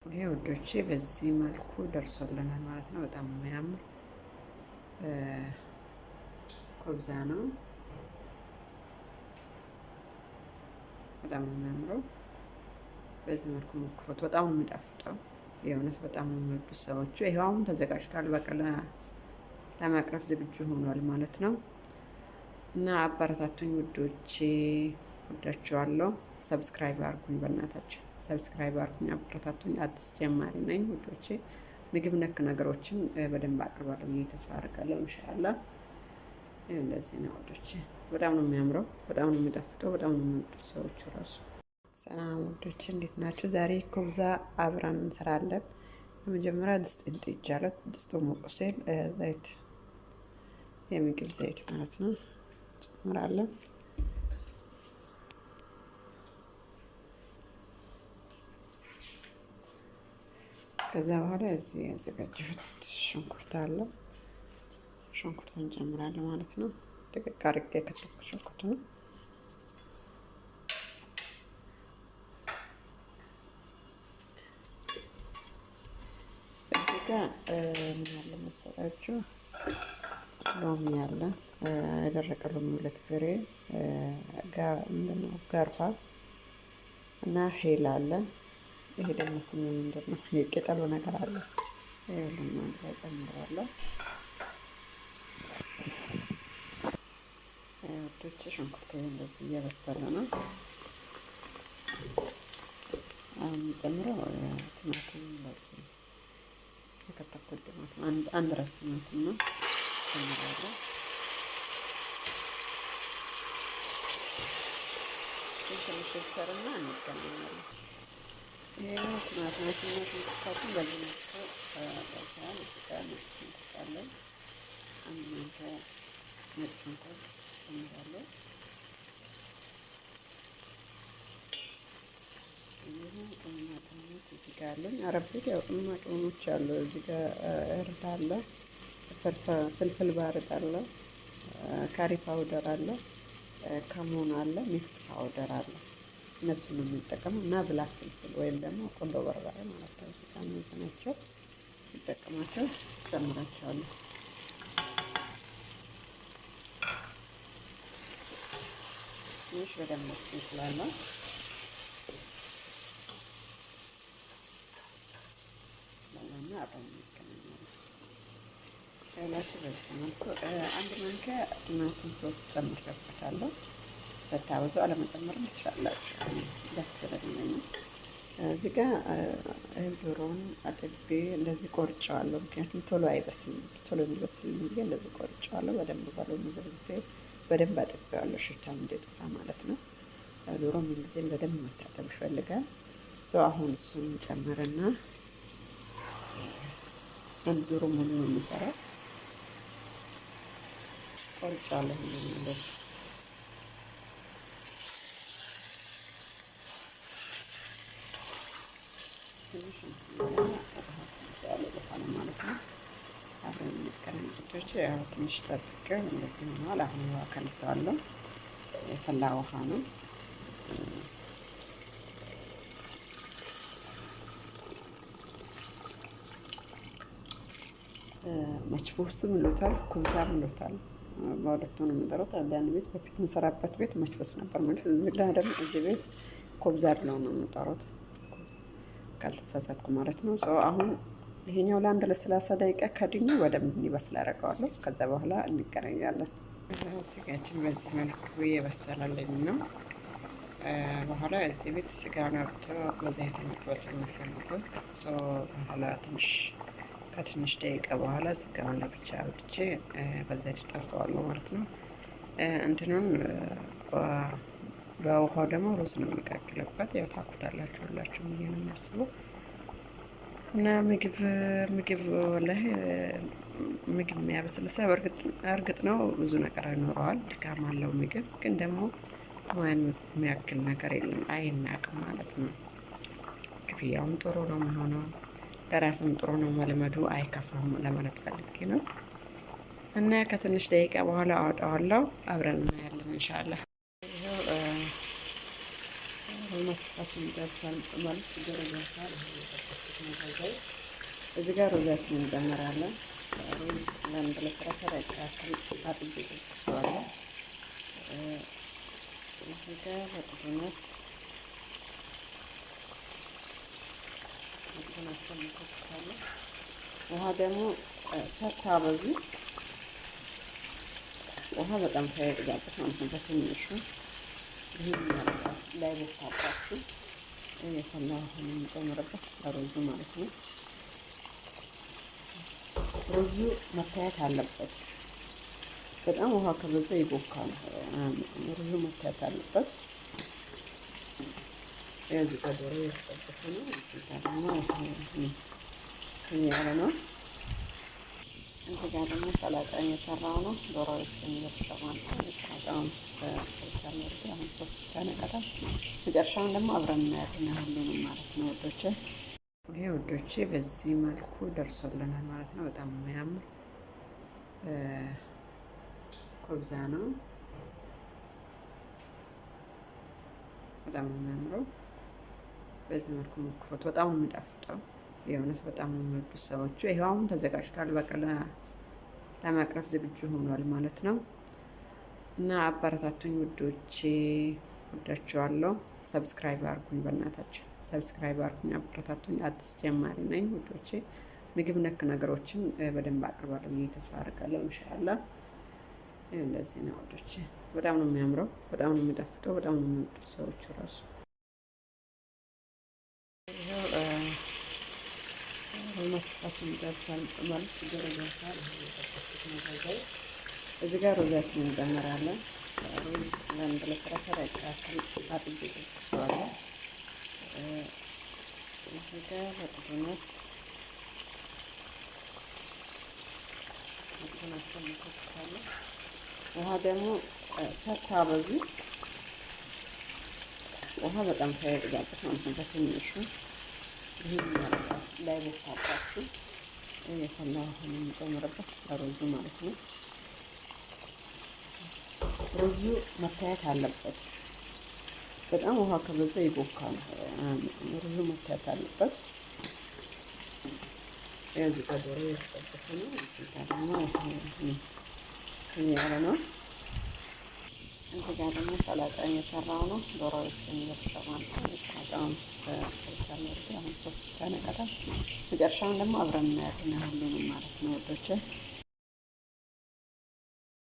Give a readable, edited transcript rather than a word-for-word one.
ይሄ ውዶቼ በዚህ መልኩ ደርሶልናል ማለት ነው። በጣም የሚያምር ኩብዛ ነው። በጣም ነው የሚያምረው። በዚህ መልኩ ሞክሮት፣ በጣም ነው የሚጣፍጠው። የእውነት በጣም ነው የሚወዱት ሰዎቹ። ይኸው አሁን ተዘጋጅቷል፣ በቃ ለማቅረብ ዝግጁ ሆኗል ማለት ነው። እና አበረታቱኝ ውዶቼ፣ ወዳችኋለሁ። Subscribe አርጉኝ፣ በእናታችሁ subscribe አርጉኝ፣ አበረታቱኝ። አዲስ ጀማሪ ነኝ ውዶቼ። ምግብ ነክ ነገሮችን በደንብ አቅርባለሁ ብዬ ተስፋ አደርጋለሁ። ኢንሻአላህ እንደዚህ ነው ውዶቼ። በጣም ነው የሚያምረው፣ በጣም ነው የሚጣፍጠው፣ በጣም ነው የሚወዱት ሰዎቹ ራሱ። ሰላም ውዶቼ፣ እንዴት ናችሁ? ዛሬ ኩብዛ አብረን እንሰራለን። በመጀመሪያ ድስት ጥጃለሁ። ድስቱ ሞቅ ሲል ዘይት፣ የምግብ ዘይት ማለት ነው፣ ጨምራለሁ። ከዛ በኋላ እዚህ ያዘጋጀሁት ሽንኩርት አለ። ሽንኩርት እንጨምራለን ማለት ነው። ደቀቅ አድርጌ የከተፍኩት ሽንኩርት ነው። እዚህ ጋ ምን አለ መሰላችሁ? ሎሚ አለ፣ የደረቀ ሎሚ ሁለት ፍሬ፣ ምንድነው ጋርፋ እና ሄል አለ። ይሄ ደግሞ ስሙ ምንድን ነው? የቅጠሉ ነገር አለ። ይሄ ሁሉም አንድ ላይ ጨምረዋለሁ። ውዶች ሽንኩርት እንደዚህ እየበሰለ ነው። አሁን ጨምረው ቲማቲም፣ እንደዚህ የከተፍኩት ቲማቲም አንድ ራስ ቲማቲም ነው ጨምራለሁ። ትንሽ ይብሰልና እንገናኛለን። ይሄው ቲማቲማችንና ሽንኩርታችን በዚህ መልኩ ደርሰዋል። እዚህ ጋር ነጭ ሽንኩርት አለን። አንድ ማንኪያ ነጭ ሽንኩርት ጨምራለሁ። እንዲሁም ቅመማ ቅመሞች እዚህ ጋር አለኝ። አረብ ቤት ያው ቅመማ ቅመሞች አሉ። እዚህ ጋር እርድ አለ፣ فلفل بارد አለ፣ curry powder አለ፣ ከሙን አለ፣ mix powder አለ። እነሱን ነው የምንጠቀመው እና black فلفل ወይም ደግሞ ቆንዶ በርበሬ ማለት ነው። እዚህ ጋር እነዚህ ናቸው የምጠቀማቸው፣ ጨምራቸዋለሁ። ትንሽ በደንብ እንችላለን። እና አብረን እንገናኛለን። ላችሁ በዚህ መልኩ አንድ ማንኪያ ቲማቲም ሶስ ጨምሬበታለሁ። ስታበዙ አለመጨመርም ትችላላችሁ። ደስ ስለሚለኝ እዚህ ጋር ዶሮውን አጥቤ እንደዚህ ቆርጬዋለሁ። ምክንያቱም ቶሎ አይበስልም፣ ቶሎ እንዲበስልኝ ብዬ እንደዚህ ቆርጬዋለሁ። በደንብ በሎሚ ዘፍዝፌ በደንብ አጥቤዋለሁ፣ ሽታው እንዲጠፋ ማለት ነው። ዶሮ ምን ጊዜም በደንብ መታጠብ ይፈልጋል። አሁን እሱን ጨምርና አንድ ዶሮ ሙሉ ነው የሚሰራው። ቆርጬዋለሁ እንደዚህ ትንሽ ማለት ነው። አብረን እንገናኝ። ያው ትንሽ ጠብቄው እንደዚህ ሆኗል። አሁን ውሃ ከልሰዋለሁ። የፈላ ውሃ ነው። መችቡስም ይሉታል፣ ኩብዛም ይሉታል። በሁለቱ ነው የምንጠሩት። አንዳንድ ቤት በፊት የምንሰራበት ቤት መችቡስ ነበር ማለት፣ እዚህ ጋር ደግሞ እዚህ ቤት ኩብዛ ብለው ነው የምንጠሩት ካልተሳሳትኩ ማለት ነው። አሁን ይሄኛው ለአንድ ለ30 ደቂቃ ከድኜ በደንብ እንዲበስል አደርገዋለሁ። ከዛ በኋላ እንገናኛለን። ስጋችን በዚህ መልኩ እየበሰለልኝ ነው። በኋላ እዚህ ቤት ስጋውን አውጥቶ በዘይት መጥበስ የሚፈልጉት በኋላ ትንሽ ከትንሽ ደቂቃ በኋላ ስጋውን ለብቻ አውጥቼ በዘይት ጠብሰዋለሁ ማለት ነው። እንትኑን በውሃው ደግሞ ሩዝ ነው የሚቀቅልበት። ያው ታውቁታላችሁ ሁላችሁም ብዬ ነው የሚያስበው። እና ምግብ ወላሂ ምግብ የሚያበስል ሰው እርግጥ ነው ብዙ ነገር ይኖረዋል፣ ድካም አለው ምግብ ግን ደግሞ ሙያን የሚያክል ነገር የለም፣ አይናቅም ማለት ነው። ክፍያውም ጥሩ ነው የሚሆነው፣ ለራስም ጥሩ ነው መልመዱ አይከፋም ለማለት ፈልጌ ነው። እና ከትንሽ ደቂቃ በኋላ አወጣዋለሁ፣ አብረን እናያለን ኢንሻአላህ። ይኸው መፍሳችን ደርሷል ማለት ደረጃ። እዚህ ጋር ሩዛችንን እንጨምራለን። ሩዝ ለአንድ ለ30 ደቂቃ ያክል አጥቤ ጠብቼዋለሁ። እዚህ ጋር بقدونس بقدونس እንከትፋለን። ውሃ ደግሞ ሳታበዙ፣ ውሃ በጣም ሳይበዛበት ማለት ነው። በትንሹ ይህን ላይ ቦካባችሁ የፈላ ውሃ የምንጨምርበት ለሩዙ ማለት ነው። ሩዙ መታየት አለበት። በጣም ውሃ ከበዛ ይቦካል። ሩዙ መታየት አለበት። እዚህ ጋር ዶሮ የተጠበሰ ነው። እዚህ ጋር ደግሞ ያለ ነው። እዚህ ጋር ደግሞ ሰላጣ እየሰራው ነው። ዶሮ እስከሚደርስ ማለት ነው። ሰላጣውን ሰርቻለሁ። አሁን ሶስት ብቻ ነው የቀረው። መጨረሻውን ደግሞ አብረን እናያለን ሁሉንም ማለት ነው ውዶቼ። ይሄ ውዶቼ በዚህ መልኩ ደርሶልናል ማለት ነው። በጣም የሚያምር ኩብዛ ነው። በጣም የሚያምረው። በዚህ መልኩ ሞክሮት፣ በጣም ነው የሚጣፍጠው። የእውነት በጣም ነው የሚወዱት ሰዎቹ። ይኸው አሁን ተዘጋጅቷል፣ በቃ ለማቅረብ ዝግጁ ሆኗል ማለት ነው። እና አበረታቱኝ ውዶቼ፣ ወዳችኋለሁ። Subscribe አርጉኝ፣ በእናታችሁ subscribe አርጉኝ፣ አበረታቱኝ። አዲስ ጀማሪ ነኝ ውዶቼ። ምግብ ነክ ነገሮችን በደንብ አቅርባለሁ ብዬ ተስፋ አድርጋለሁ። ኢንሻአላህ እንደዚህ ነው ውዶቼ። በጣም ነው የሚያምረው፣ በጣም ነው የሚጣፍጠው፣ በጣም ነው የሚወዱት ሰዎቹ ራሱ። መፍሳችን ደርሷል ማለት ደረጃ። እዚህ ጋር ሩዛችንን እንጨምራለን። ሩዝ ለአንድ ለ30 ደቂቃ ያክል አጥቤ ጠብቼዋለሁ። እዚህ ጋር بقدونس بقدونس እንከትፋለን። ውሃ ደግሞ ሳታበዙ፣ ውሃ በጣም ሳይበዛበት ማለት ነው። በትንሹ ይህን ላይ ቦካባችሁ የፈላ ውሃ የምንጨምርበት ለሩዙ ማለት ነው። ሩዙ መታየት አለበት። በጣም ውሃ ከበዛ ይቦካል። ሩዙ መታየት አለበት። እዚህ ጋር ዶሮ የተጠበሰ ነው። እዚህ ጋር ደግሞ ያለ ነው። እዚህ ጋር ደግሞ ሰላጣ እየሰራው ነው። ዶሮ እስከሚደርስ ማለት ነው። ሰላጣውን ሰርቻለሁ። አሁን ሶስት ብቻ ነው የቀረው። መጨረሻውን ደግሞ አብረን እናያለን ሁሉንም ማለት ነው ውዶቼ።